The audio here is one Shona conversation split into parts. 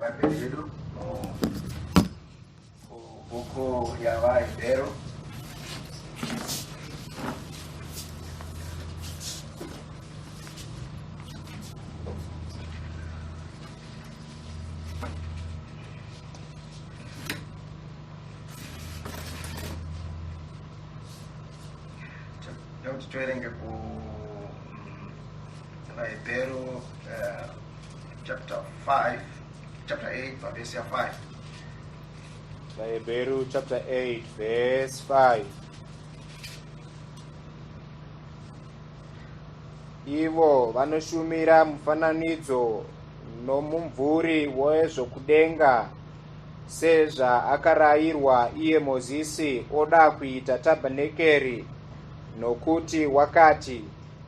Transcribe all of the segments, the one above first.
Bhaibheri yedu mubhuku yaVaHebheru. Ndokuti toerenge ku VaHebheru chapter 5, chapter 8, pavhesi ya 5. VaHebheru chapter 8 verse 5. Ivo vanoshumira mufananidzo nomumvuri wezvokudenga, sezvaakarayirwa iye Mozisi oda kuita tabhenakeri, nokuti wakati,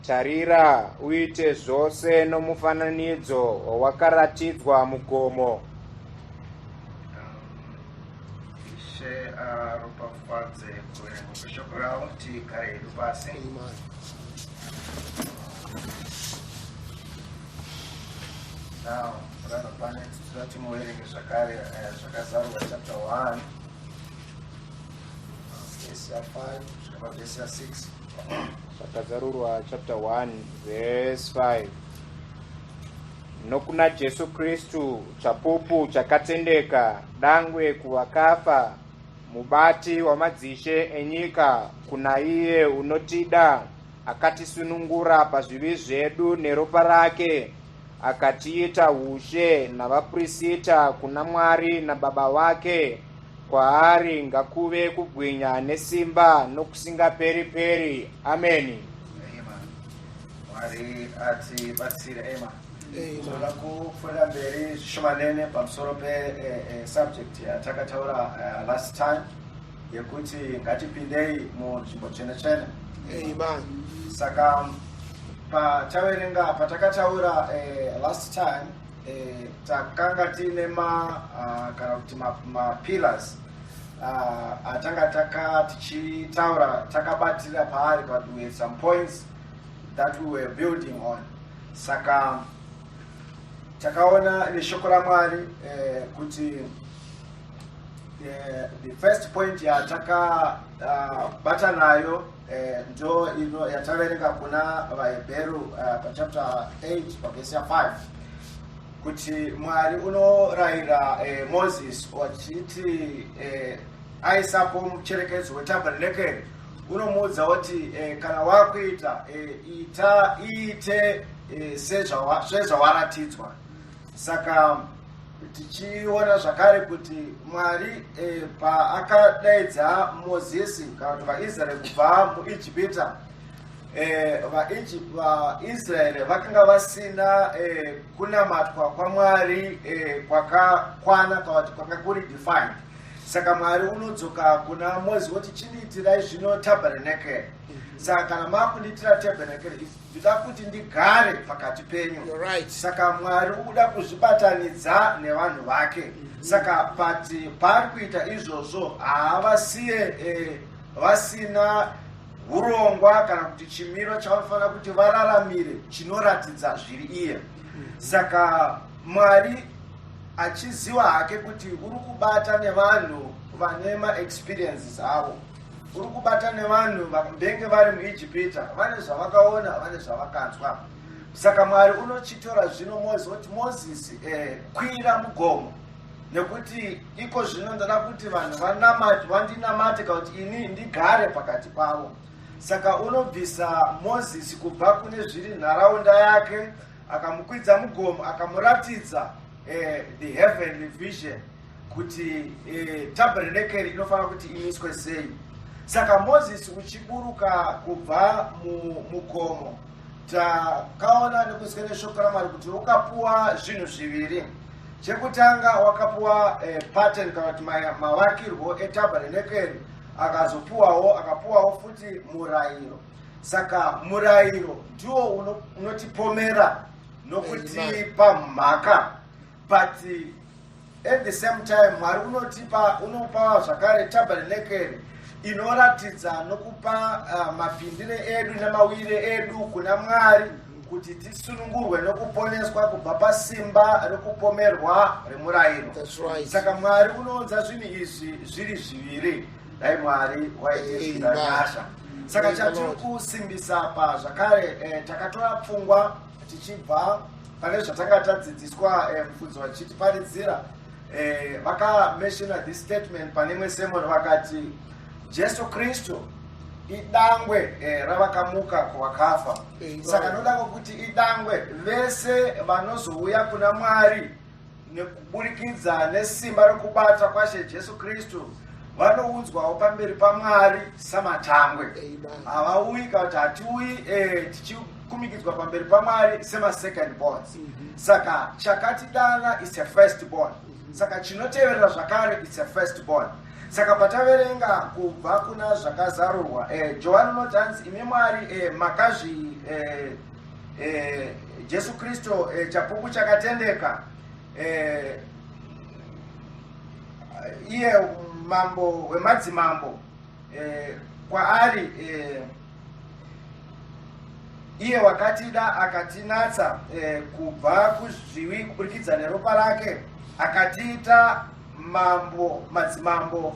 Tarira, uite zvose nomufananidzo wawakaratidzwa mugomo. Ishe aropafadze kuverengwa kweshoko ravo. Tigare hedu pasi. Now, brother Barnett, toda timuverenge zvakare Zvakazarurwa chapter 1 verse ya 5 kusvika pavhesi ya 6. Zvakazarurwa chapter 1 verse 5. Nokuna Jesu Kristu, chapupu chakatendeka, dangwe kuvakafa, mubati wamadzishe enyika, kuna iye unotida, akatisunungura pazvivi zvedu neropa rake, akatiita ushe navaprista kuna Mwari naBaba vake, Kwaari ngakuve kubwinya nesimba nokusingaperi-peri. Ameni. Amen. Mwari atibatsire. Amen. Tinoda kupfuurira mberi zvishomanene pamusoro pesubject yatakataura last time yekuti ngatipindei munzvimbo tsvene tsvene. Amen. Saka pataverenga patakataura last time, takanga tiine ma kana kuti mapillars atanga taka tichitaura takabatira paari, but we had some points that we were building on. Saka takaona neshoko raMwari kuti the first point yatakabata nayo ndo ino yataverenga kuna VaHebheru pachapter 8 pavhesi ya 5, kuti Mwari unorayira Moses wachiti aisapo mucherekedzo wetabernakeri. Unomuudza kuti kana wakuita, ita iite sezvawaratidzwa. Saka tichiona zvakare kuti Mwari paakadaidza Mozisi kana kuti vaIsraeri kubva muIjipita, vaIsraeri vakanga vasina kunamatwa kwaMwari kwakakwana kana kuti kwanga kuri defined. Saka Mwari unodzoka kuna Mozisi woti, "Chindiitirai zvino tabernacle. Saka kana makundiitira tabernacle, ndoda kuti ndigare pakati penyu." You're right. Saka Mwari ukuda kuzvibatanidza nevanhu vake. Saka pati paari kuita izvozvo, haavasiye vasina urongwa kana kuti chimiro chavanofanira kuti vararamire chinoratidza zviri iye. Saka Mwari achiziva hake kuti uri kubata nevanhu vane maexperiences avo, uri kubata nevanhu vambenge vari muIjipita, vane zvavakaona, vane zvavakanzwa. Saka Mwari unochitora zvino Mozisi woti, "Mozisi, kwira mugomo, nekuti iko zvino ndoda kuti vanhu vanamate, vandinamate, kana kuti ini ndigare pakati pavo." Saka unobvisa Mozisi kubva kune zviri nharaunda yake, akamukwidza mugomo, akamuratidza the heavenly vision kuti tabernacle inofanira kuti imiswe sei. Saka Mozisi uchiburuka kubva mugomo, takaona nekuzwa neshoko raMwari kuti wakapuwa zvinhu zviviri. Chekutanga wakapuwa pattern kana kuti mavakirwo etabernacle, akazopuwawo, akapuwawo futi murayiro. Saka murayiro ndiwo unotipomera nokutipa mhaka, but at the same time Mwari unotipa, unopa zvakare tabernacle inoratidza nokupa mapindire edu nemawire edu kuna Mwari. Kuti tisunungurwe nokuponeswa kubva pasimba rekupomerwa remurayiro. That's right. Saka Mwari unounza zvinhu izvi zviri zviviri. Dai Mwari waitisira Amen. nyasha. Saka Praise the chatiri Lord. kusimbisa pa zvakare, takatora pfungwa tichibva pane zvatanga tadzidziswa, mufudzi vachitiparidzira. Vakamentiona this statement pane imwe sermon, vakati Jesu Kristu idangwe ravakamuka kuvakafa. Amen. Saka noda kwokuti idangwe, vese vanozouya kuna Mwari nekuburikidza nesimba rokubata kwaShe Jesu Kristu vanounzwawo pamberi paMwari samatangwe. Amen. Havauyi, kana kuti hatiuyi tichikumikidzwa pamberi paMwari semasecond borns. Saka chakatidana is a first born, saka chinoteverera zvakare it's a first born. Saka pataverenga kubva kuna Zvakazarurwa, Johani unoti hanzi, "Imi Mwari, makazvi Jesu Kristu, chapupu chakatendeka, iye mambo wemadzimambo, kwaari iye wakatida akatinatsa kubva kuzvivi kuburikidza neropa rake, akatiita mambo, madzimambo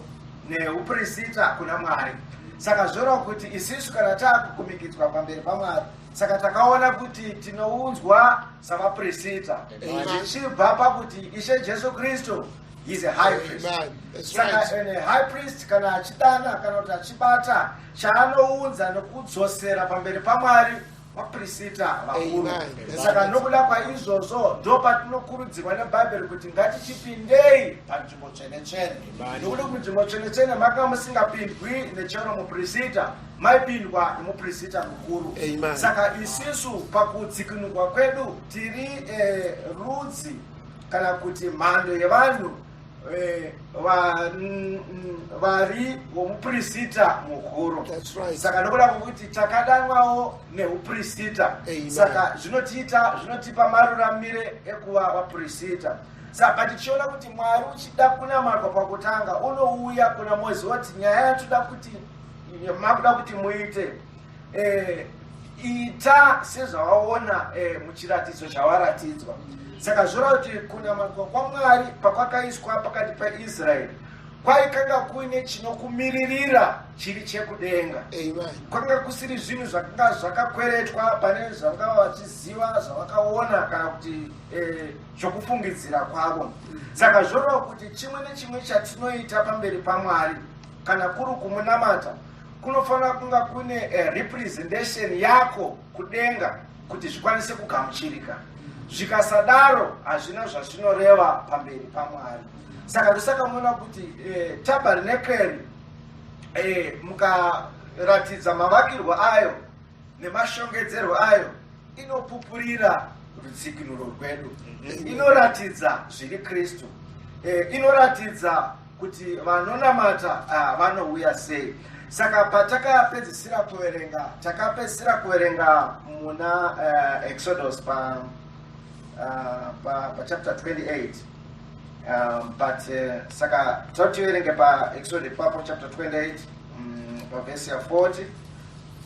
neuprista kuna Mwari." Saka zvoreva kuti isisu kana taakukumikidzwa pamberi paMwari, saka takaona kuti tinounzwa savaprista zvichibva pakuti Ishe Jesu Kristu is a high priest. Amen. That's Saka right. ene high priest kana achidana kana kuti achibata, chaanounza nekudzosera pamberi paMwari vaprista vakuru. Amen. That's Saka right. nokuda kwaizvozvo ndo patinokurudzirwa neBhaibheri kuti ngatichipindei panzvimbo tsvene-tsvene, nokuti kunzvimbo tsvene-tsvene makanga musingapindwi nechero muprista, maipindwa nemuprista mukuru. Amen. Saka isisu pakudzikinurwa kwedu tiri rudzi kana kuti mhando yevanhu vari vomuprista mukuru. That's right. Saka nokuda kwokuti takadanwawo neuprista, Amen. saka zvinotiita, zvinotipa maruramire ekuva vaprista. Saka tichiona kuti Mwari uchida kunamatwa, pakutanga unouya kuna Mozisi woti, "Nyaya yatoda kuti makuda kuti muite, ita sezvawaona muchiratidzo chawaratidzwa." Saka zvoreva kuti kunamatwa kwaMwari pakwakaiswa pakati paIsraeri, kwaikanga kuine chinokumiririra chiri chekudenga. Amen. Kwanga kusiri zvinhu zvakanga zvakakweretwa pane zvavanga vachiziva, zvavakaona kana kuti zvokufungidzira kwavo. Saka zvoreva kuti chimwe nechimwe chatinoita pamberi paMwari, kana kuri kumunamata, kunofanira kunga kune representation yako kudenga kuti zvikwanise kugamuchirika. Zvikasadaro hazvina zvazvinoreva pamberi paMwari. Saka ndosaka muona kuti tabernakeri, mukaratidza mavakirwo ayo nemashongedzerwo ayo, inopupurira rudzikinuro rwedu, inoratidza zviri Kristu, inoratidza kuti vanonamata vanouya sei. Saka patakapedzisira kuverenga, takapedzisira kuverenga muna Exodus pa chapter 28, but saka totiverenge paExodus ipapo, chapter 28, pavhesi ya40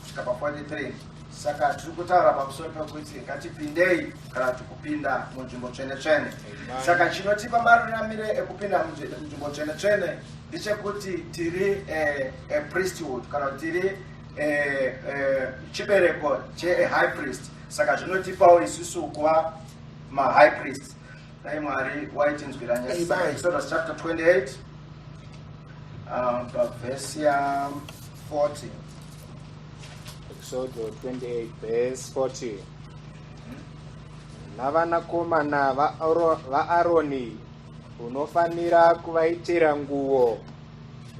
kusvika pa43. Saka tiri kutaura pamusoro pekuti ngatipindei kana kuti kupinda munzvimbo tsvene-tsvene. Saka chinotipa maruramire ekupinda munzvimbo tsvene-tsvene ndechekuti tiri a priesthood, kana kuti tiri chibereko chehigh priest. Saka zvinotipawo isusu kuva mahigh priest. Dai Mwari waitinzwira nyasha. Saka Amen. Exodus chapter 28, pavhesi ya40. Exodus 28 verse 40. Navanakomana vaAroni unofanira kuvaitira nguo,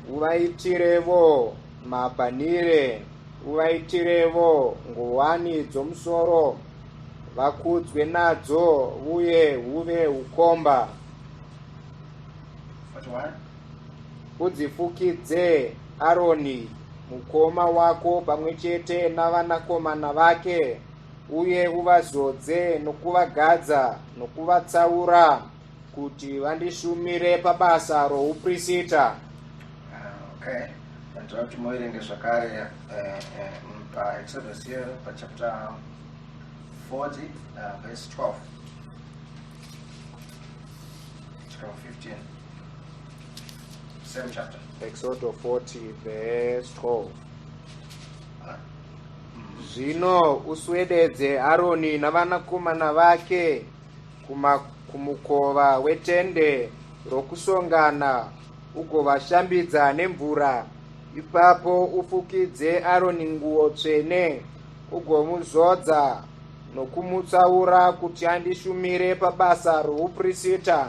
uvaitirevo mabhanire, uvaitirevo ngowani dzomusoro, vakudzwe nadzo uye huve ukomba. 41. Udzifukidze Aroni mukoma wako pamwe chete navanakomana vake, uye uvazodze nokuvagadza nokuvatsaura kuti vandishumire pabasa rouprista. Ah, okay, ndinoda kuti muverenge zvakare paExodus here, pachapter 40 verse 12 kusvika 15, same chapter. Exodo 40 verse 12. Zvino uswededze Aroni navanakomana vake kumukova wetende rokusongana ugovashambidza nemvura. Ipapo ufukidze Aroni nguo tsvene ugomuzodza nokumutsaura kuti andishumire pabasa rouprista.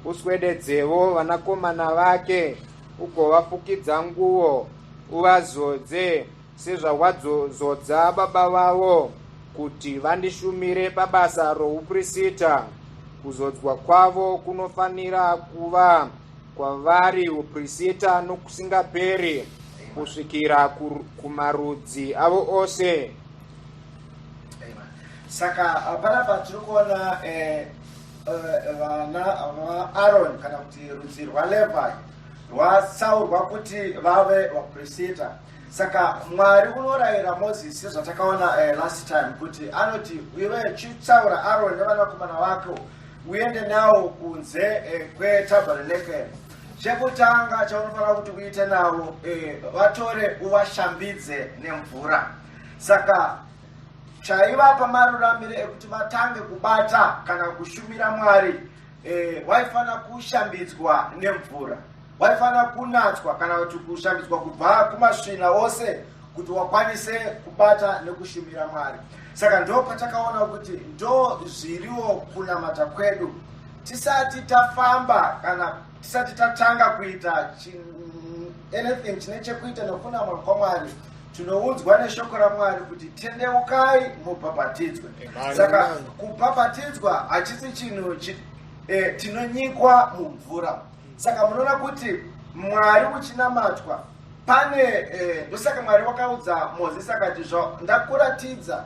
Uswededzewo vanakomana vake ugovafukidza nguo, uvazodze sezvawazodza baba vavo kuti vandishumire pabasa rouprista. Kuzodzwa kwavo kunofanira kuva kwavari uprista nokusingaperi kusvikira kumarudzi avo ose. Amen. Saka panapa tiri kuona vana vaAron kana kuti rudzi rwaLevhi rwatsaurwa kuti vave vaprista. Saka Mwari unorayira Mozisi, sezvatakaona last time, kuti anoti, "Iwe chitsaura Aroni nevanakomana vako, uende nawo kunze kwetabernakeri. Chekutanga chaunofanira kuti uite navo, vatore uvashambidze nemvura." Saka chaivapa maruramiro ekuti vatange kubata kana kushumira Mwari, waifanira kushambidzwa nemvura, waifanira kunatswa kana kuti kushambidzwa kubva kumasvina ose kuti wakwanise kubata nekushumira Mwari. Saka ndo patakaona kuti ndo zviriwo kunamata kwedu. Tisati tafamba kana tisati tatanga kuita anything chine chekuita nokunamata kwaMwari, tinoudzwa neshoko raMwari kuti tendeukai mubhabhatidzwe. Saka kubhabhatidzwa hachisi chinhu tinonyikwa mumvura. Saka munoona kuti Mwari uchinamatwa pane ndosaka Mwari wakaudza Mozisi akati, "Zvo ndakuratidza,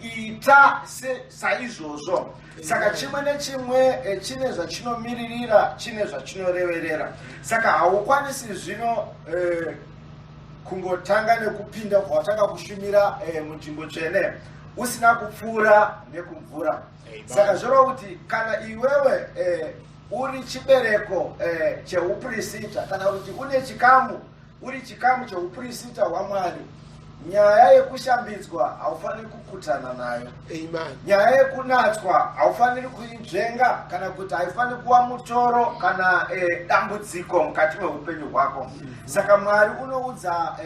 ita saizvozvo." Saka chimwe nechimwe chine zvachinomiririra, chine zvachinoreverera. Saka haukwanisi zvino kungotanga nekupinda watanga kushumira munzvimbo tsvene usina kupfuura nekumvura. Saka zvoreva kuti kana iwewe uri chibereko cheupurisita kana kuti une chikamu, uri chikamu cheupurisita hwaMwari, nyaya yekushambidzwa haufaniri kukutana nayo. Amen. Nyaya yekunatswa haufaniri kuinzvenga kana kuti haifaniri kuva mutoro kana dambudziko mukati meupenyu hwako. Saka Mwari unoudza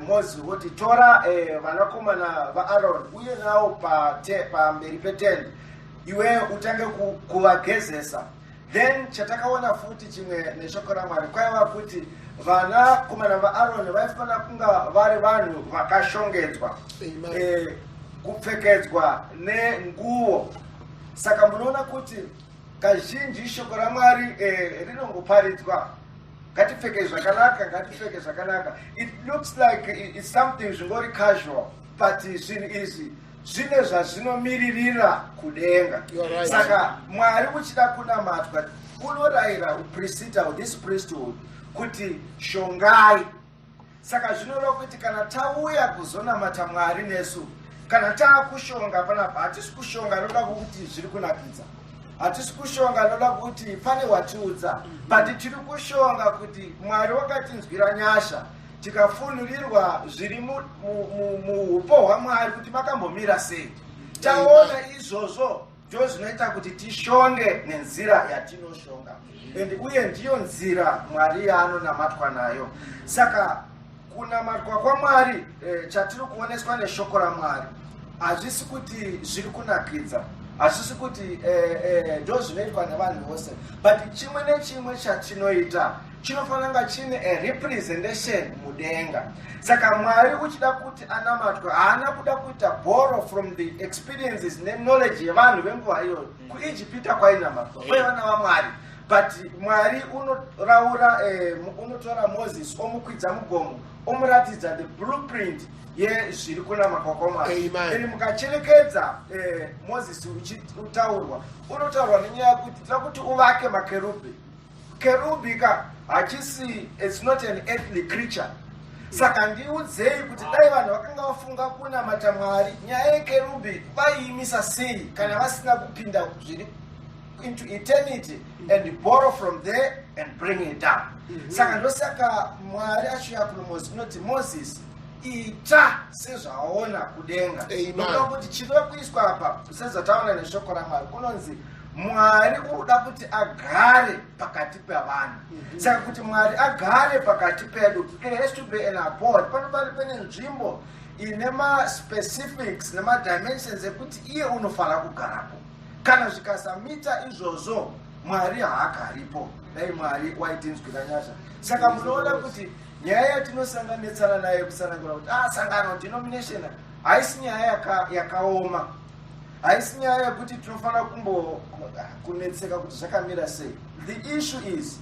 Mozisi kuti, "Tora vanakomana vaAroni uye nawo pamberi petende, iwe utange kuvagezesa." Then chatakaona futi chimwe neshoko raMwari kwaiva kuti vanakomana vaAroni vaifanira kunga vari vanhu vakashongedzwa, Amen. Kupfekedzwa nenguo. Saka munoona kuti kazhinji shoko raMwari rinongoparidzwa, "Ngatipfeke zvakanaka, ngatipfeke zvakanaka." It looks like it's something zvingori casual, but zvinhu izvi zvine zvazvinomiririra kudenga. You are right. Saka Mwari uchida kunamatwa, unorayira uprisita, this priesthood, kuti shongai. Saka zvinoreva kuti kana tauya kuzonamata Mwari nesu, kana taakushonga panapa, hatisi kushonga noda kuti zviri kunakidza, hatisi kushonga noda kuti pane watiudza, but tiri kushonga kuti Mwari wakatinzwira nyasha, tikafunurirwa zviri muupo hwaMwari kuti makambomira sei. Taona izvozvo, ndo zvinoita kuti tishonge nenzira yatinoshonga, and uye ndiyo nzira Mwari yaanonamatwa nayo. Saka kunamatwa kwaMwari, chatiri kuoneswa neshoko raMwari, hazvisi kuti zviri kunakidza, hazvisi kuti ndo zvinoitwa nevanhu vose, but chimwe nechimwe chatinoita chinofanira kunga chine a representation mudenga. Saka Mwari uchida kuti anamatwe, haana kuda kuita borrow from the experiences neknowledge yevanhu venguva iyoyo. KuIjipita kwainamatwa, kwaiva vamwari, but Mwari unoraura, unotora Moses, omukwidza mugomo, omuratidza the blueprint yezviri kunamatwa kwaMwari. Amen. And mukacherekedza Moses uchitaurwa, unotaurwa nenyaya yekuti tira kuti uvake makerubhi. Kerubi ka hachisi, it's not an earthly creature. Saka ndiudzei kuti dai vanhu vakanga vafunga kunamata Mwari, nyaya yekerubhi vaiimisa sei kana vasina kupinda zviri into eternity and borrow from there and bring it down? Saka ndosaka Mwari achiuya kuna Moses, unoti, "Moses, ita sezvaona kudenga." Amen. Nokuda kuti chinoda kuiswa apa, sezvataona neshoko raMwari, kunonzi Mwari uri kuti agare pakati pevanhu. Saka kuti Mwari agare pakati pedu, there has to be an abode. Panopari pane nzvimbo ine maspecifics nemadimensions ekuti iye unofanira kugarapo. Kana zvikasamita izvozvo, Mwari haagaripo. Dai Mwari waitinzwira nyasha. Saka munoona kuti nyaya yatinosanganetsana nayo yekutsanangura kuti sangano, denomination, haisi nyaya yakaoma, haisi nyaya yekuti tinofanira kumbo kunetseka kuti zvakamira sei. The issue is,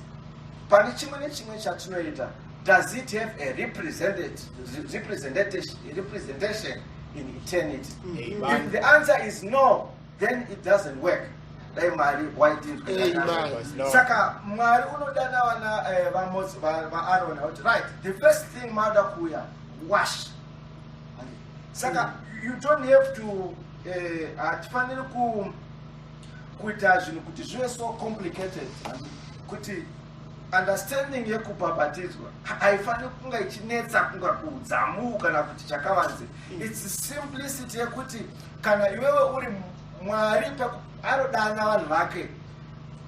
pane chimwe nechimwe chatinoita, does it have a representation in eternity? Amen. If the answer is no, then it doesn't work. Dai Mwari waitinzwira. Amen. No. Saka Mwari unodana vana vaAron kuti, "Right, the first thing maada kuuya, wash." Saka you don't have to, hatifaniri kuita zvinhu kuti zvive so complicated, kuti understanding yekubhabhatidzwa haifaniri kunga ichinetsa kunga kudzamu kana kuti chakavanze. It's simplicity yekuti kana iwewe uri Mwari anodana vanhu vake,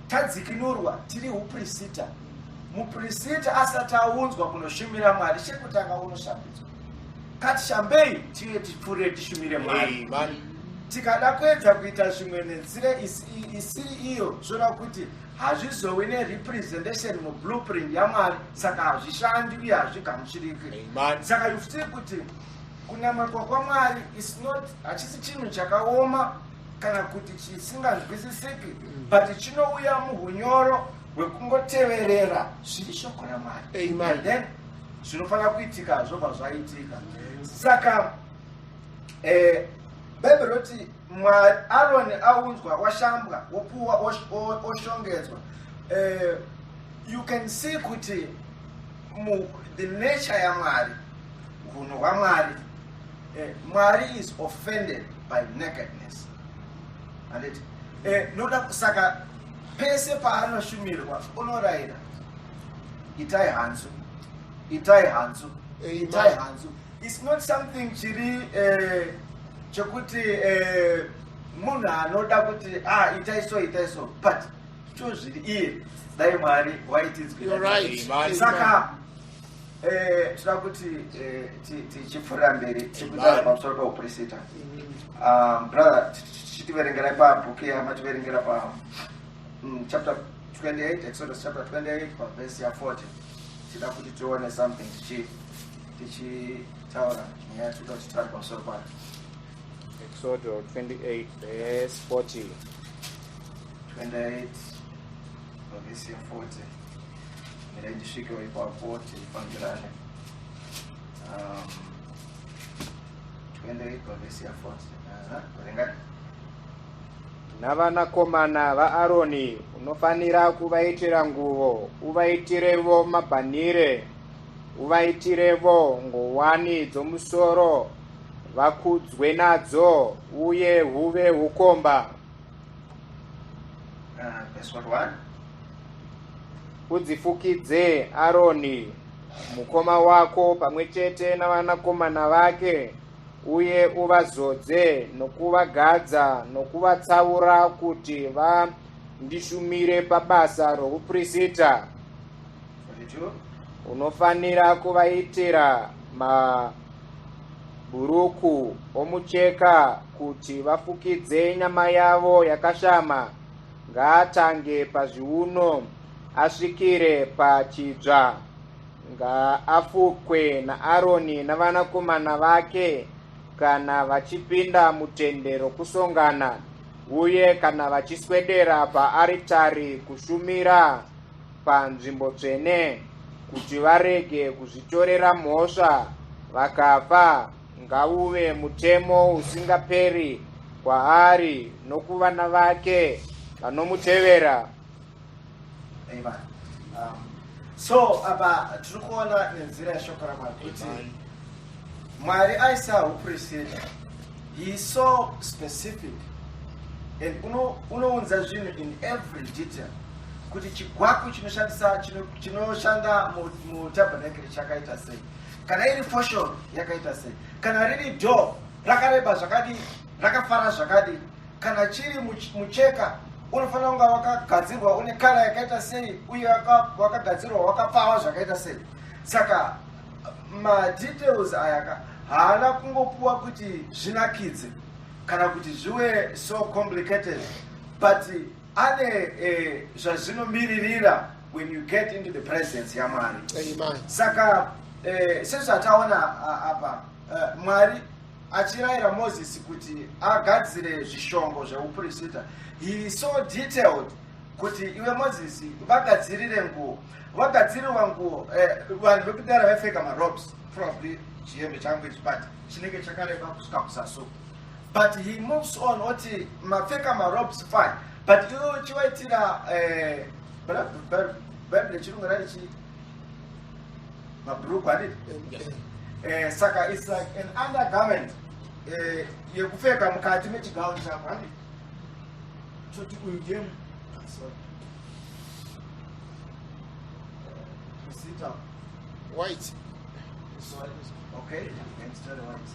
tadzikinurwa, tiri uprisita. Muprisita asati aunzwa kunoshumira Mwari, chekutanga unoshambidzwa. Katishambei, tiye tipfuurire tishumire Mwari. Amen. Tikada kuedza kuita zvimwe nenzira isiri iyo, zvoda kuti hazvizovi nerepresentation mublueprint yaMwari. Saka hazvishandi uye hazvigamuchiriki. Amen. Saka you see kuti kunamatwa kwaMwari is not, hachisi chinhu chakaoma kana kuti chisinganzwisisiki, but chinouya muhunyoro hwekungoteverera zviri shoko raMwari. Amen. And then zvinofanira kuitika zvobva zvaitika. Saka Bhaibheri roti Aroni aunzwa, washambwa, wopuwa, oshongedzwa. You can see kuti the nature yaMwari, hunhu hwaMwari, Mwari is offended by nakedness, handiti? Noda saka pese paanoshumirwa unorayira, "Itai hanzu, itai hanzu." Amen. Itai hanzu. It's not something chiri chekuti munhu anoda kuti, "Ah, itai so, itai so," but cho zviri iye. Dai Mwari waitinzwira. You're right. Amen. Saka toda kuti tichipfuurira mberi tichikutaura pamusoro peuprisita. Brother, tichitiverengerai pabhuku yamativerengera pa chapter 28, Exodus chapter 28, pavhesi ya40. Tida kuti tione something tichitaura nyaya tinoda kuti titaure pamusoro payo. Exodus 28, verse 40. 28 pavhesi ya40. Mirai ndisvikewo ipapo tifambirane. 28 pavhesi ya40. Aha, verengai. Navanakomana vaAroni unofanira kuvaitira nguvo, uvaitirevo mabhanhire, uvaitirevo ngowani dzomusoro vakudzwe nadzo, uye huve ukomba. Verse 41. Udzifukidze Aroni mukoma wako pamwe chete navanakomana vake, uye uvazodze nokuvagadza nokuvatsaura kuti vandishumire pabasa rouprista. 42. Unofanira kuvaitira mabhuruku omucheka kuti vafukidze nyama yavo yakashama. Ngaatange pazviuno asvikire pachidzva. Ngaafukwe naAroni navanakomana vake kana vachipinda mutende rokusongana uye kana vachiswedera paaritari kushumira panzvimbo tsvene, kuti varege kuzvitorera mhosva vakafa. Ngauve mutemo usingaperi kwaari nokuvana vake vanomutevera. Amen. So apa tiri kuona nenzira yeshoko raMwari kuti Mwari aisa hupurisita. He is so specific and unounza zvinhu in every detail kuti chigwaku chinoshandisa chinoshanda mutabernakeri chakaita sei, kana iri foshoro yakaita sei, kana riri door rakareba zvakadii, rakafara zvakadii, kana chiri mucheka unofanira kunga wakagadzirwa une kala yakaita sei uye wakagadzirwa wakapfawa zvakaita sei. Saka madetails aya ka haana kungopuwa kuti zvinakidze kana kuti zviwe so complicated, but ane zvazvinomiririra when you get into the presence yaMwari. Saka sezvataona apa, Mwari achirayira Mozisi kuti agadzire zvishongo zveupurisita, he is so detailed kuti iwe Mozisi, vagadzirire nguo. Vagadzirirwa nguo. Vanhu vekudara vaipfeka marobes, probably chihembe changu ichi, but chinenge chakareba kusvika kusasu. But he moves on oti mapfeka marobes, fine, but iwe uchivaitira Bhaibheri rechirungu raichi mabhuruku, handiti? Saka it's like an undergarment yekupfeka mukati mechigauni chako, handiti? Toti uyu ndiye, sorry, Sita. White. Sorry. Okay, instead of white.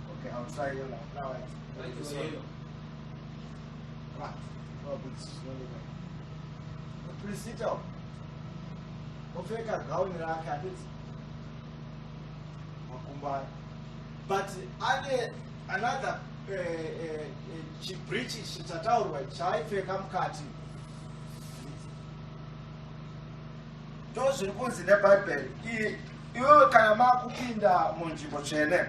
Okay, I'll try yellow. Now white. White or yellow. Right. Oh, but it's not even. Prisita. Opfeka gauni rake, handiti? Makumbo aya. But ane another chibreechi chataurwa chaaipfeka mukati. Ndo zviri kunzi neBhaibheri, iwewe kana makupinda munzvimbo tsvene,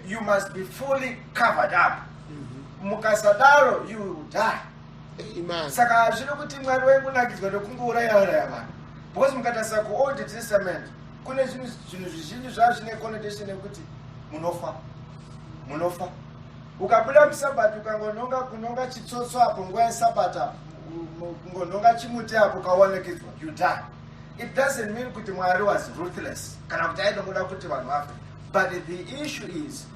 you must be fully covered up. Mukasadaro, you will die. Amen. Saka hazvino kuti Mwari waingonakidzwa nekungouraya uraya vanhu, because mukatarisa kuOld Testament kune zvinhu zvizhinji zvaa zvine connotation yekuti munofa, munofa. Ukabuda musabata, ukangononga kunonga chitsotso apo nguva yesabata, kungononga chimuti apo, ukawanekidzwa, you die. It doesn't mean kuti Mwari was ruthless kana kuti aidongoda kuti vanhu vafe, but the issue is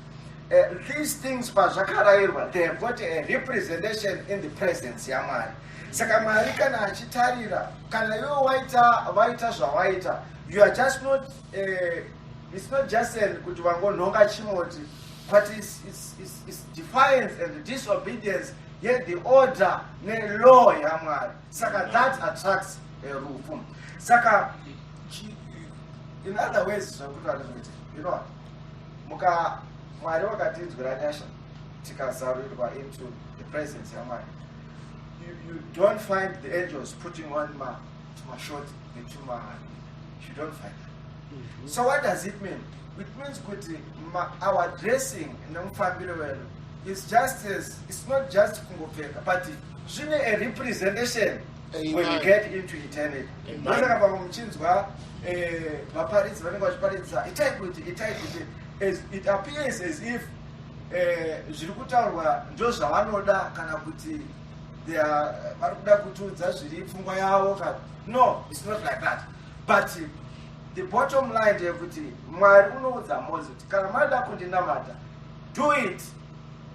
these things pazvakarayirwa, they have got a representation in the presence yaMwari. Saka Mwari kana achitarira, kana iwe waita vaita zvawaita, you are just not it's not just an kuti wangonhonga chimoti, but it's defiance and disobedience yet the order nelaw yaMwari. Saka that attracts rufu. Saka in other ways, zvakuti vanozvoita, you know what, muka Mwari wakatinzwira nyasha, tikazarurirwa into the presence yaMwari, you don't find the angels putting on ma tumashort netuma. You don't find that. So what does it mean? It means kuti our dressing nemufambiro wedu is just as, it's not just kungopfeka, but zvine a representation when you Amen. get into eternity. Amen. Ndosaka pamwe muchinzwa vaparidzi vanenge vachiparidza, itai kuti, itai kuti, as it appears as if zviri kutaurwa ndo zvavanoda kana kuti they are vari kuda kutiudza zviri pfungwa yavo kana. No, it's not like that, but the bottom line ndeyekuti Mwari unoudza Moses kuti kana mada kundinamata, do it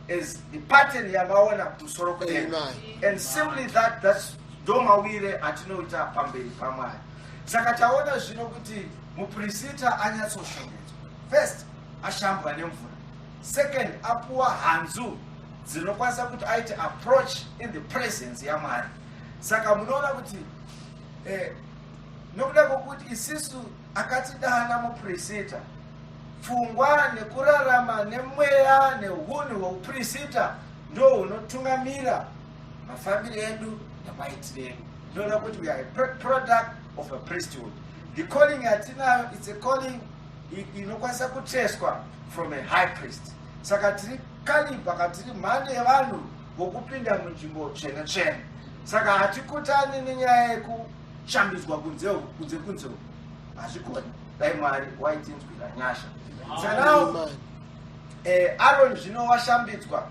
as the pattern yamaona kumusoro kudenga. Amen. And simply that, that's ndo mawire atinoita pamberi paMwari. Saka taona zvino kuti mupurisita anyatsoshongedzwa. First, ashambwa nemvura. Second, apuwa hanzu dzinokwanisa kuti aite approach in the presence yaMwari. Saka munoona kuti nokuda kwokuti isisu akatidana mupurisita, pfungwa nekurarama nemweya neunhu hweupurisita ndo hunotungamira mafambiro edu nemaitiro edu. Ndinoona kuti we are a product of a priesthood. The calling yatinayo, it's a calling inokwanisa kuteswa from a high priest. Saka tiri caliber, katiri mhando yevanhu vokupinda munzvimbo tsvene tsvene. Saka hatikutani nenyaya yekushambidzwa kunze uku, kunze kunze uku hazvikoni. Dai Mwari waitinzwira nyasha. Saka now Amen. Aaron zvino washambidzwa.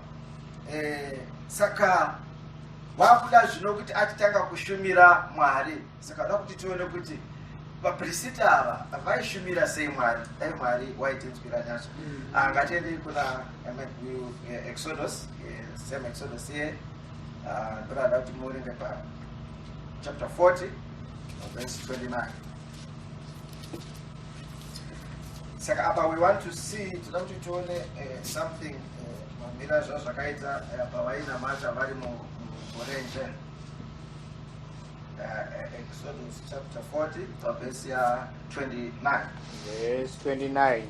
Saka Wakuda zvino kuti achitanga kushumira Mwari. Saka da kuti tione kuti vaprisita ava vaishumira sei Mwari. Dai Mwari waitinzwira nyasha. Ah, ngatiendei kuna, amen, Exodus, same Exodus here. Ah, ndoda kuti muverenge pa chapter 40 verse 29. Saka apa we want to see, toda kuti tione something, mamira zvazvakaita pavainamata vari murenje. Exodus chapter 40 pavhesi ya 29. Verse 29.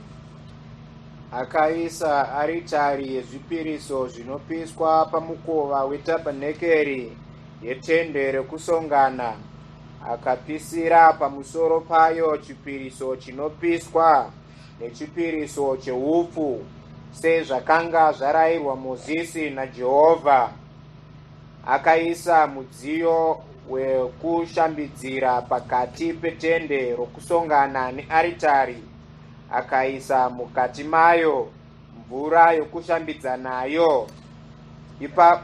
Akaisa aritari yezvipiriso zvinopiswa pamukova wetabhenakeri yetende rekusongana, akapisira pamusoro payo chipiriso chinopiswa nechipiriso cheupfu, sezvakanga zvarayirwa Mozisi naJehovha. Akaisa mudziyo wekushambidzira pakati petende rokusongana nearitari, akaisa mukati mayo mvura yokushambidza nayo. 31.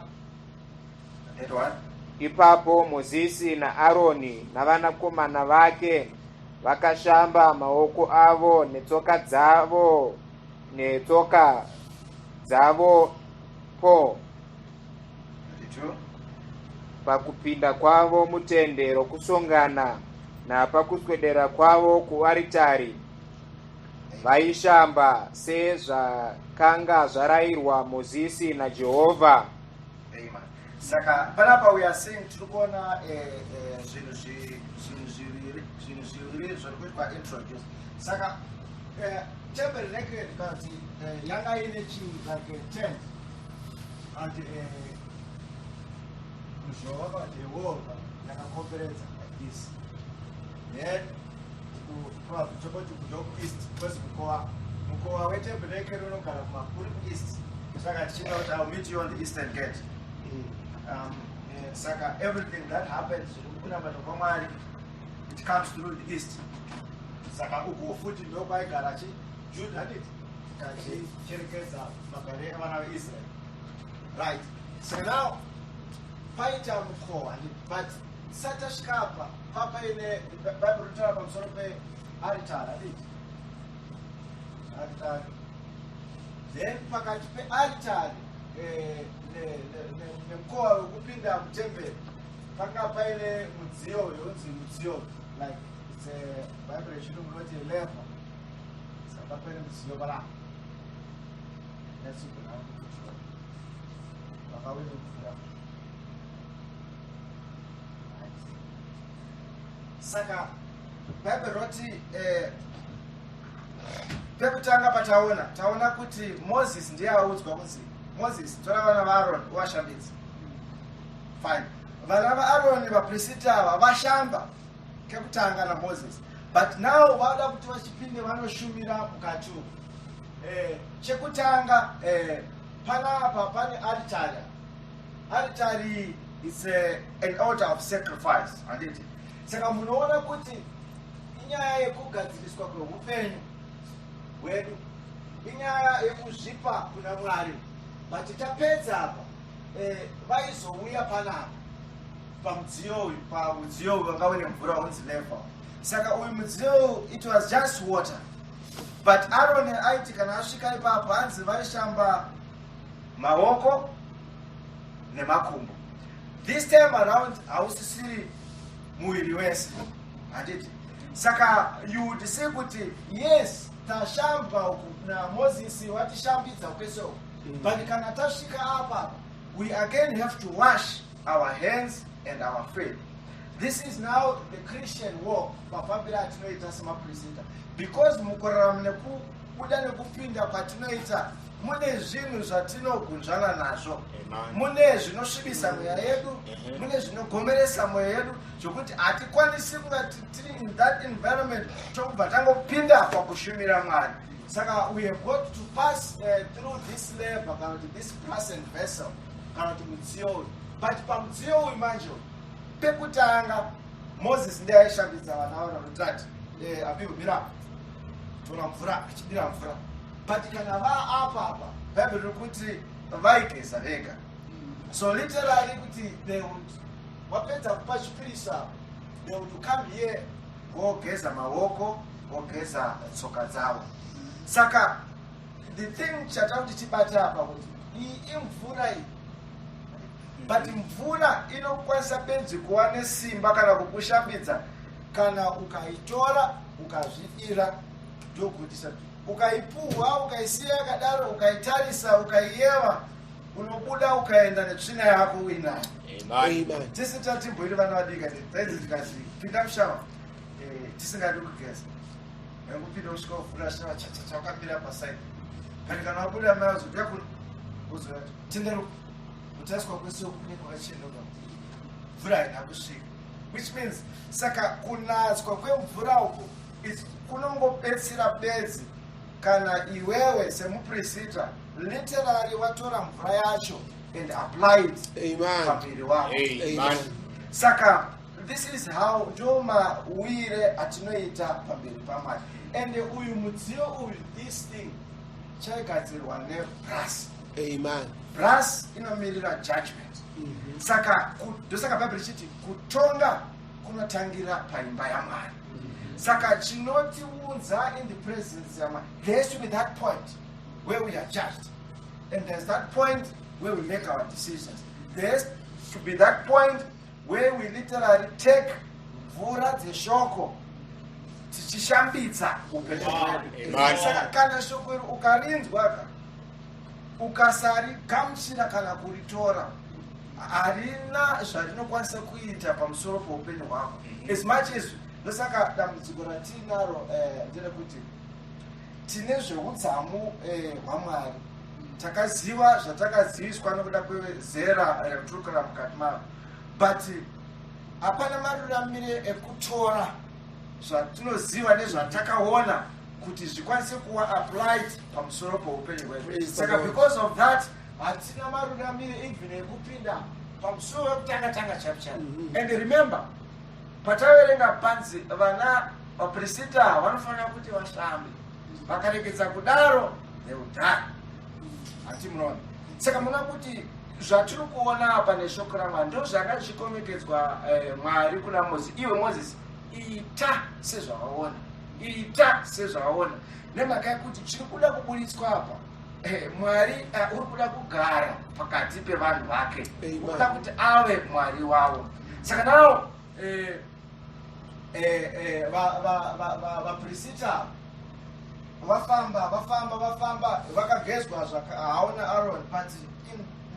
Ipapo Mozisi naAroni navanakomana vake vakashamba maoko avo netsoka dzavo po 32. pakupinda kwavo mutende rokusongana napakuswedera kwavo kuaritari, vaishamba sezvakanga zvarayirwa Mozisi naJehovha. Amen. Saka panapa we are seeing, tiri kuona zvinhu zviviri zviri kuitwa introduce. Saka tabernacle, kana kuti yanga ine chi like a tent and ruzhowa, kana kuti a wall yakakomberedza like this. Then probably toboti kundo east, because mukova wetabernacle unogara kumakuri kueast. Saka tichida kuti I will meet you on the eastern gate. Saka everything that happens zviri mukunamata kwaMwari, it comes through the east. Saka uku futi ndokwaigara chi Juda, handiti, kachicherekedza magare evana veIsraeri, right? So now paita mukova, handiti? But sati tasvika apa, papaine Bhaibheri rinotaura pamusoro pearitari, handiti? Aritari, then pakati pearitari nemukova wekupinda mutemberi panga paine mudziyo yonzi mudziyo, like it's a Bhaibheri rechirungu rinoti laver. Saka paine mudziyo panapa nyatsogona kucontrol vakauye mvura. Right. Saka Bhaibheri roti pekutanga pataona, taona kuti Moses ndiye audzwa kunzi, "Moses, tora vana vaAroni uvashambidze." Fine, vana vaAroni, vaprisita ava, vashamba kekutanga naMoses, but now vada kuti vachipinde vanoshumira mukati umu. Chekutanga, panapa pane aritari. Aritari is an altar of sacrifice, handiti? Saka munoona kuti inyaya yekugadziriswa kweupenyu hwedu, inyaya yekuzvipa kuna Mwari. But tapedza apa, vaizouya panapa pamudziyo uyu, pamudziyo uyu wanga une mvura unzi laver. Saka uyu mudziyo uyu, it was just water, but Aaron aiti kana asvika ipapo, hanzi vaishamba maoko nemakumbo. This time around hausisiri muviri wese, handiti? Saka you would see kuti yes, tashamba uku naMozisi, watishambidza kwese uku, but kana tasvika apa, we again have to wash our hands and our feet. This is now the Christian walk, mafambiro atinoita semaprisita, because mukurarama nekubuda nekupinda kwatinoita mune zvinhu zvatinogunzvana nazvo, mune zvinosvibisa mweya yedu, mune zvinogomeresa mwoyo yedu, zvokuti hatikwanisi kunga tiri in that environment tokubva tangopinda pakushumira Mwari. Saka we have got to pass through this laver, kana kuti this brassen vessel, kana kuti mudziyo uyu. But pamudziyo uyu manje uyu, pekutanga Moses ndiye aishambidza vana vana rutati, apiumira tora mvura, achidira mvura. But kana vaapa apa, Bhaibheri riri kuti vaigeza vega. So literally kuti they would, wapedza kupa chipiriso apa, they would come here vogeza maoko, vogeza tsoka dzavo. Saka the thing chata kuti tibate apa kuti iyi imvura iyi, but mvura inokwanisa bedzi kuva nesimba kana kukushambidza kana ukaitora ukazvidira ndokutisa. Ukaipuhwa, ukaisiya yakadaro, ukaitarisa, ukaiyeva, unobuda ukaenda netsvina yako uinayo. Amen. Tese tatimboiri vana vadika, tainzi tikazi pinda mushawa, tisingadi kugeza, nekupinda kusvika uvhura shawa chachacha wakamira pasaidi, but kana wabuda mai wazobuya kuno uzoati tenderuka, kutariswa kwese uku kunenge kwakachenuka, mvura haina kusvika, which means saka kunatswa kwemvura uku kunongobetsera bedzi kana iwewe semuprista literally watora mvura yacho and apply it Amen. pamuviri wako. Amen. Saka this is how, ndo mawire atinoita pamberi paMwari. And uyu mudziyo uyu, this thing chaigadzirwa nebrass. Amen. Brass inomirira judgment. Saka ndosaka Bhaibheri richiti kutonga kunotangira paimba yaMwari. Saka chinotiunza in the presence yaMwari, there has to be that point where we are judged, and there's that point where we make our decisions. There has to be that point where we literally take mvura dzeshoko tichishambidza upenyu hwedu. Amen. Saka kana shoko iri ukarinzwa ka, ukasarigamuchira kana kuritora, harina zvarinokwanisa kuita pamusoro peupenyu hwako. As much as, ndosaka dambudziko ratinaro nderekuti tine zveudzamu hwaMwari, takaziva zvatakaziviswa nokuda kwezera ratiri kurara mukati maro, but hapana maruramire ekutora zvatinoziva nezvatakaona kuti zvikwanise kuva applied pamusoro peupenyu hwedu. Praise the Saka Lord. because of that hatina maruramire even ekupinda pamusuwo wekutanga tanga chaipo chaipo. And remember, pataverenga panzi vana vaprista vanofanira kuti vashambe, vakaregedza kudaro they will die. Hati munoona? Saka muona kuti zvatiri kuona apa neshoko raMwari ndo zvanga zvichikomekedzwa Mwari kuna Mozisi: iwe Mozisi, ita sezvawaona, ita sezvawaona, nemhaka yekuti chiri kuda kuburitswa apa, Mwari uri kuda kugara pakati pevanhu vake. Amen. Uri kuda kuti ave Mwari wavo. Saka now vaprista vafamba, vafamba, vafamba, vakagezwa hauna Aaron, but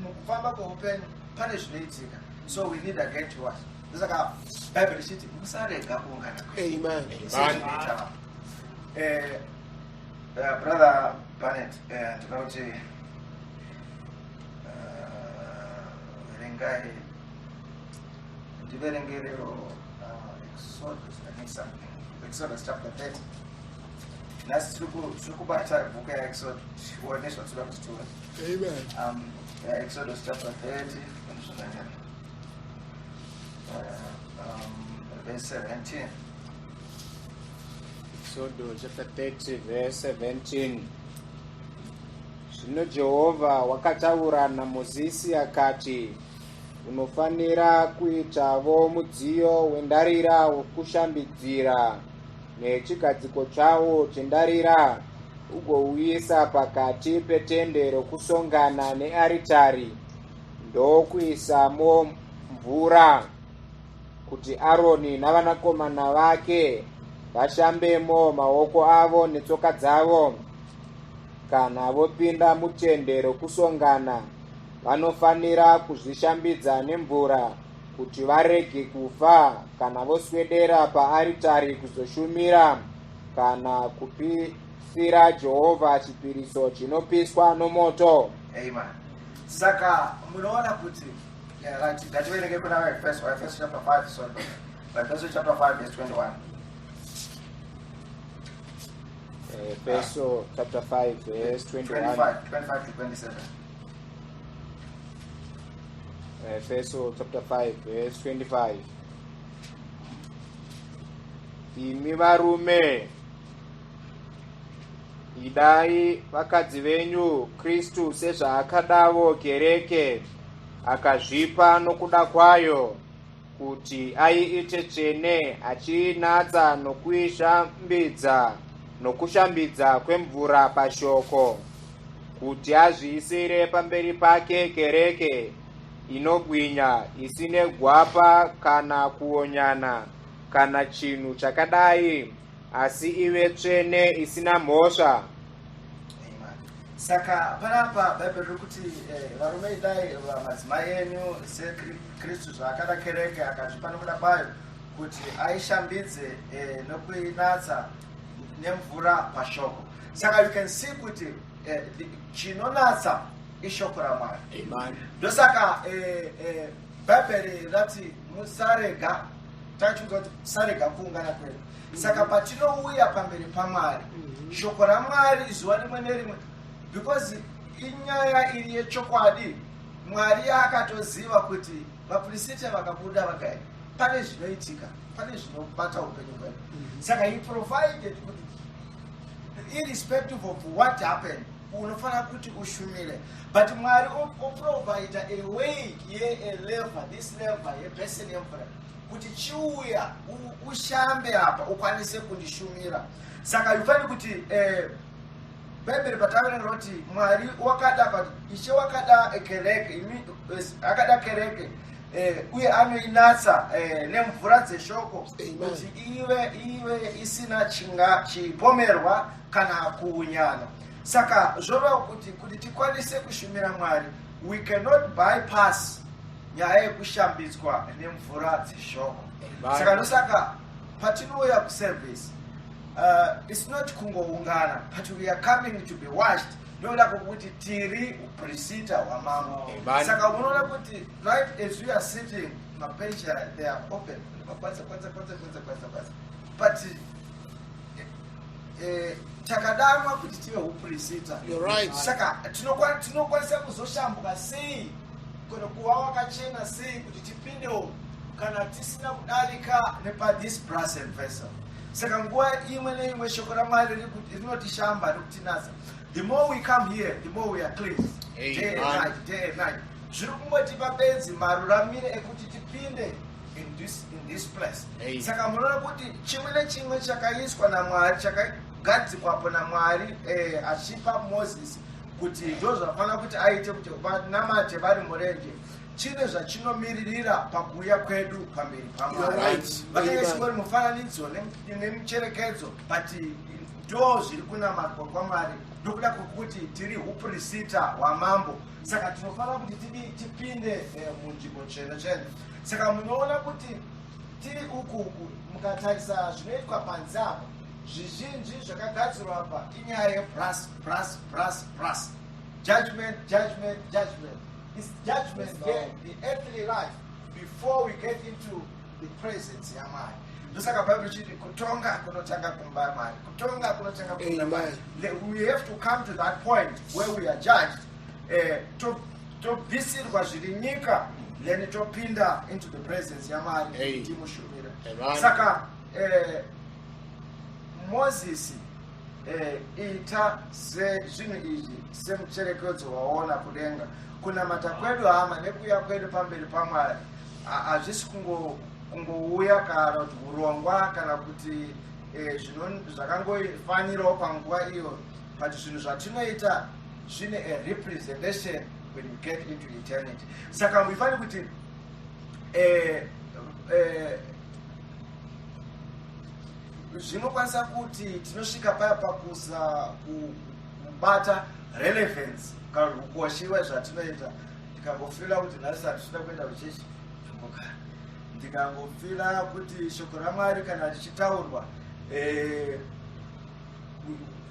mukufamba kweupenyu pane zvinoitika. So we need again to what? Saka Bhaibheri richiti musarega kuungana kwenyu. Amen. Sezvinoita vanhu. Brother Barnett, ndinoda kuti verengai, ndiverengerero Exodus, I think something, Exodus chapter 30. Nhasi tiri kubata bhuku yaExodus, tione zvatinoda kuti tione. Amen. Yeah, Exodus chapter 30, verse 17. Exodus chapter 30 verse 17. Zvino Jehovha wakataura naMozisi akati, unofanira kuitavo mudziyo wendarira wokushambidzira nechigadziko chawo chendarira, ugouisa pakati petende rokusongana nearitari, ndokuisamo mvura kuti Aroni navanakomana vake vashambemo maoko avo netsoka dzavo. Kana vopinda mutende rokusongana, vanofanira kuzvishambidza nemvura kuti varege kufa kana voswedera paaritari kuzoshumira kana kupisira Jehovha chipiriso chinopiswa nomoto. Amen. Saka munoona kuti, yeah, right, ngativerenge kuna Efeso chapter 5, sorry, Efeso chapter 5 verse 21. Efeso chapter 5 verse 21. 25, 25 to 27. Efeso chapter 5 verse 25. Imi varume, idai vakadzi venyu, Kristu sezvaakadavo kereke. Akazvipa nokuda kwayo kuti aiite tsvene, achiinatsa nokuishambidza nokushambidza kwemvura pashoko, kuti azviisire pamberi pake kereke inobwinya, isine gwapa kana kuonyana kana chinhu chakadai, asi ive tsvene isina mhosva. Amen. Saka panapa Bhaibheri riri kuti varume, idai madzimai enyu seKristu zvaakada kereke, akazvipa nokuda kwayo kuti aishambidze nokuinatsa nemvura pashoko. Saka you can see kuti chinonatsa ishoko raMwari. Amen. Ndosaka Bhaibheri rati musarega, tachiudza kuti sarega kuungana kwedu. Saka patinouya pamberi paMwari, shoko raMwari zuva rimwe nerimwe, because inyaya iri yechokwadi, Mwari akatoziva kuti vapurisita vakabuda vakaenda, pane zvinoitika, pane zvinobata upenyu hwedu. Saka he provided kuti irrespective of what happened, unofanira kuti ushumire. But Mwari oprovida a way yealever, this lever yebasin yemvura, kuti chiuya ushambe apa ukwanise kundishumira. Saka you kuti Bhaibheri pataverenga kuti Mwari wakada, kuti Ishe wakada kereke, akada kereke uye anoinatsa nemvura dzeshoko kuti ive isina chinga chipomerwa kana kuunyana. Saka zvoreva kuti tikwanise kushumira Mwari, we cannot bypass nyaya yekushambidzwa nemvura dzeshoko. Saka ndosaka patinouya kuservice, it's not kungoungana, but we are coming to be washed nokuda kwokuti tiri uprisita hwamambo. Saka unoona kuti right as we are sitting, mabench, they are open, kwanza kwanza kwanza kwanza kwanza kwanza, but takadanwa kuti tive uprisita. You're right. Saka tinokwanisa kuzoshambuka sei kana kuva wakachena sei kuti tipindewo kana tisina kudarika nepathis brass vessel? Saka nguva imwe neimwe shoko raMwari rinotishamba rikutinatsa. The more we come here, the more we are cleansed, day and Amen. night, day and night. Zviri kungotipa bedzi maruramire ekuti tipinde in this place. Amen. Saka munoona kuti chimwe nechimwe chakaiswa naMwari, chakagadzikwapo naMwari achipa Mozisi kuti ndo zvafanira kuti aite kuti vanamate vari murenje, chine zvachinomiririra pakuuya kwedu pamberi paMwari. You're right. Vakange Amen. chingori mufananidzo nemucherekedzo, but ndo zviri kunamatwa kwaMwari nokuda kwekuti tiri uprisita hwamambo. Saka tinofanira kuti tipinde munzvimbo tsvene tsvene. Saka munoona kuti tiri uku, mukatarisa zvinoitwa panze apa, zvizhinji zvakagadzirwa apa inyaya yebrass, brass, brass, brass, judgment, judgment, judgment. It's judgment here, the earthly life, before we get into the presence yaMwari. Ndosaka Bhaibheri chiti kutonga kunotanga kumba yaMwari, kutonga kunotanga kumba yaMwari. We have to come to that point where we are judged, tobvisirwa zviri nyika, then topinda into the presence yaMwari Hey. timushumira. Amen. Saka Mozisi, ita sezvinhu izvi semucherekedzo waona kudenga. Kunamata kwedu, hama, nekuuya kwedu pamberi paMwari hazvisi kungouya kana kuti urongwa kana kuti zvakangofanirawo panguva iyo, but zvinhu zvatinoita zvine a representation when you get into eternity. Saka muifani kuti zvinokwanisa kuti tinosvika paya pakusa kubata relevance kana kuti ukoshi wezvatinoita. Ndikangofeela kuti nhasi handisina kuenda kuchechi, ndingogara. Ndikangofeela kuti shoko raMwari kana richitaurwa,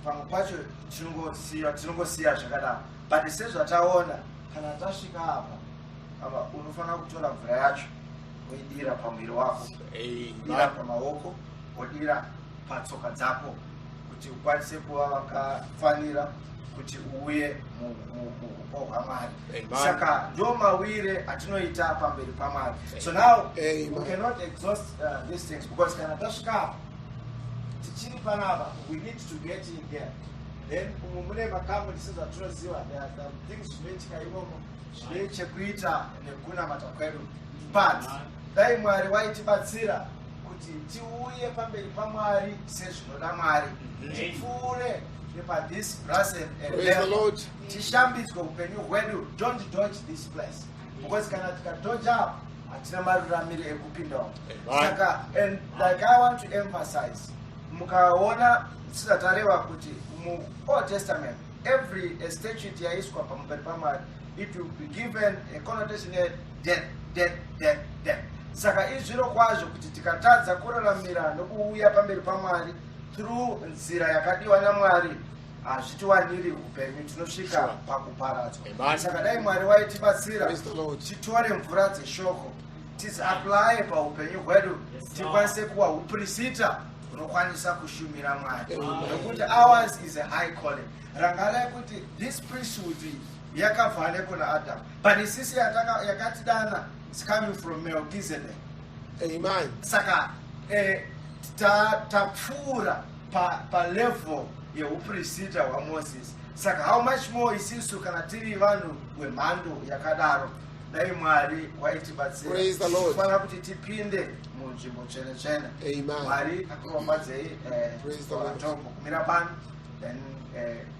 pamwe pacho tinongosiya zvakadaro. But sezvataona, kana tasvika apa, unofanira kutora mvura yacho woidira pamuviri wako, dira pamaoko, wodira patsoka dzako kuti ukwanise kuva wakafanira kuti uuye muupo hwaMwari. Amen. Saka ndo mawire atinoita pamberi paMwari. So now Amen. we cannot exhaust these things, because kana tasvika apa, tichiri panapa, we need to get in there. Then umu mune makamuri, sezvatinoziva, there are some things zvinoitika imomo zvine chekuita nekunamata kwedu, but dai Mwari waitibatsira kuti tiuye pamberi paMwari sezvinoda Mwari, tipfuure nepathis brassen Praise the Lord. tishambidzwe upenyu hwedu. Don't dodge this place, because kana tikadodge up, hatina maruramiro ekupindawo. Amen. Saka, and like I want to emphasize, mukaona sizatareva kuti muOld Testament every statute yaiswa pamberi paMwari, it will be given a connotation yedeath, death, death, death. Saka izviro kwazvo kuti tikatadza kuraramira nokuuya pamberi paMwari through nzira yakadiwa naMwari, hazvitiwaniri upenyu, tinosvika pakuparadzwa. Amen. Saka dai Mwari waitibatsira Praise the Lord. titore mvura dzeshoko, tidziapplye paupenyu hwedu, tikwanise kuwa uprisita hunokwanisa kushumira Mwari, Amen. nokuti ours is a high calling. Rangarai kuti this priesthood yakabva nekuna Adam, but isisi yakatidana is coming from Melchizedek. Amen. Saka tapfuura palevel yeuprisita hwaMoses. Saka how much more isisu kana tiri vanhu vemhando yakadaro? Dai Mwari waitibatsira. Praise the Lord. Tifanira kuti tipinde munzvimbo tsvene tsvene. Amen. Mwari akuropafadzei. Praise the Lord. Tombo kumira pano, then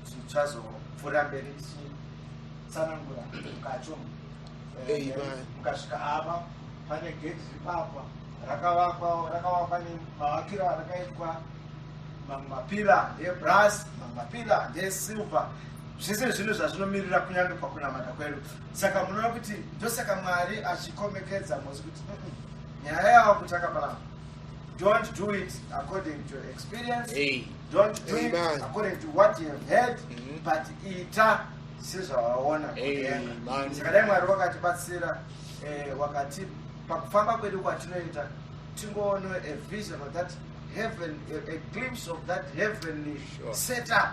tichazopfuura mberi tichitsanangura mukati umu. Amen. Mukasvika apa, pane gate ripapa, rakavakwa nemavakiro arakaitwa. Mamwe mapillar ndeebrass, mamwe mapillar ndeesilver. Zvese zvinhu zvazvinomirira kunyange pakunamata kwedu. Saka munoona kuti ndosaka Mwari achikomekedza Mosi kuti, nyaya yavo kutanga panapa, don't do it according to your experience. Hey. Don't do it Amen. according to what you have heard, but ita sezvavaona kudenga." Amen. Saka dai Mwari wakatibatsira, wakati pakufamba kwedu kwatinoita tingoona a vision of that heaven, a glimpse of that heavenly setup.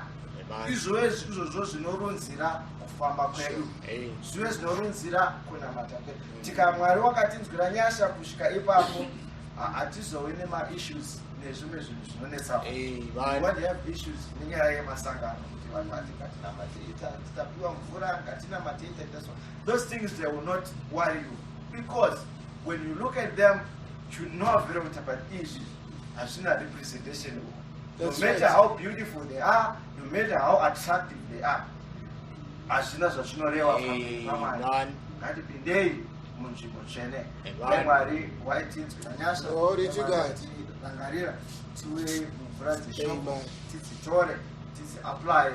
Amen. Izvozvo izvozvo zvinorunzira kufamba kwedu, Hey. zvive zvinorunzira kunamata kwedu. Tika Mwari wakatinzwira nyasha kusvika ipapo, hatizovi nemaissues nezvimwe zvinhu zvinonetsawo. Amen. We won't have issues nenyaya yemasangano, kuti vanhu vati ngatinamate, titapiwa mvura, ngatinamate, ita so. Those things, they will not worry you, because when you look at them, you know very well but izvi hazvina representation uku. No That's matter right. how beautiful they are, no matter how attractive they are, hazvina zvazvinoreva pamberi paMwari. Amen. Ngatipindei munzvimbo tsvene. Amen. Dai Mwari waitinzwira nyasha. Glory to Dai Mwari God. watirangarira tiuye mumvura dzeshoko, Amen. tidzitore, tidziapply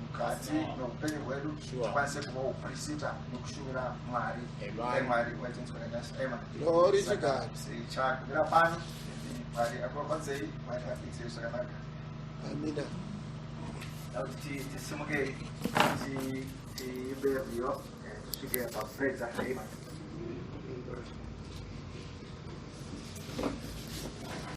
mukati meupenyu hwedu, tikwanise kuva uprisita nekushumira Mwari. Amen. Dai Mwari waitinzwira nyasha. Amen. Glory to Saka, God. tichagumira pano. Mwari akuropafadzei, Mwari akuitirei zvakanaka. Amina. Kuti tisimukei, tiimbe rwiyo, tisvike pakupedza. Amen.